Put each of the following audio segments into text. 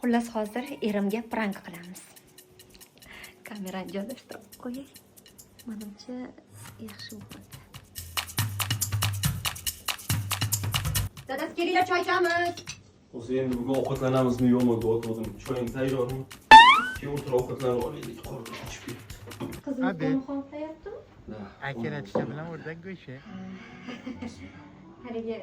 Xullas, hozir erimga prank qilamiz. Kamerani joylashtirib qo'yay. Menimcha yaxshi bo'ladi. Dadasi, kelinglar, choy ichamiz. O'zi endi bugun ovqatlanamizmi yo'qmi deyotgandim. Choying tayyormi? Keyin o'tirib ovqatlanib olaylik, qornim ochib ketdi. Qizim Abi. xohlayaptimi? Akiratika bilan o'rdak go'shti. Haligi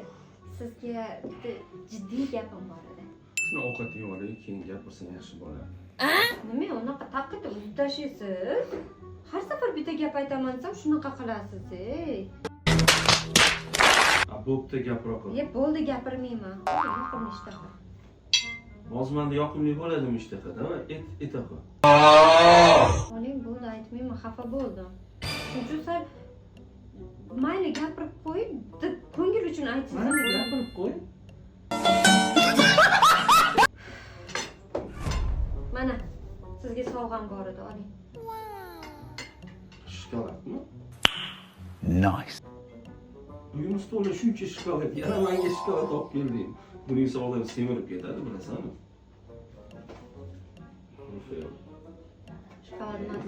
sizga bitta jiddiy gapim bor edi. Shuni ovqat yeb olaylik, keyin gapirsang yaxshi bo'ladi. Nima unaqa taqqa uzib tashlaysiz? Har safar bitta gap aytaman desam shunaqa qilasiz, ey. A, bo'pti, gapira qol. Ye, bo'ldi, gapirmayman. Yoqimli ishtaha. Hozir menda yoqimli bo'ladimi ishtaha, давай, et, eta qol. Oling, bo'ldi, aytmayman, xafa bo'ldim. Shuning uchun sal mayli gapirib qo'y, deb ko'ngil uchun aytsangiz ham Mayli, bo'ladi. gapirib qo'y. Mana sizga sovg'am bor edi, oling. Shokoladmi? Nice. Uyimiz to'la shuncha shokolad, yana menga shokolad olib kelding. Buning sog'lig'i semirib ketadi, bilasanmi? Shokolad emas.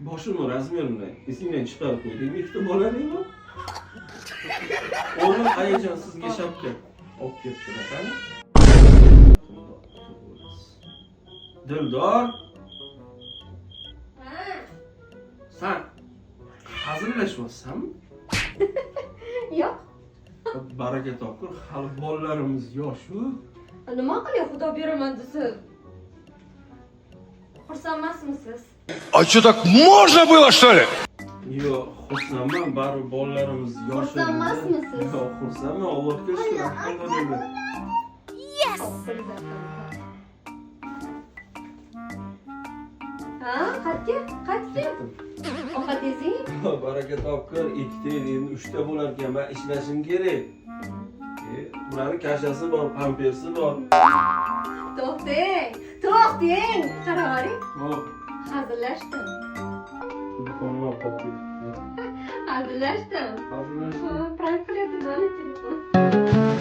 Boshimni razmerini esingdan chiqarib qo'ydingmi, ikkita bolaningmi? O'g'lim ayajon sizga shapka olib kelibdilar, qani? Dildor, san hazillashyapsanmi? Yo'q. Baraka topkur, hali bolalarimiz yosh-u. Nima qilay, Xudo beraman desa. Xursand emasmisiz? А что, так можно было, что ли? Yo'q, xursandman, baribir bolalarimiz yosh. Xursand emasmisiz? Yo'q, xursandman, Allohga shukr, alhamdulillah. Yes. Ha, qayerga? Qayerga? Ovqat yeding? Baraka topkur, ikkita edi, endi uchta bo'lar ekan, men ishlashim kerak. Bularning kashasi bor, pampersi bor. To'xtang, to'xtang. Qarab oling. Hop, Hazillashdim. telefonimni olib qolib ketibdi. Hazillashdim. Hazillashdim. Ha, prank qilyapti mana telefon.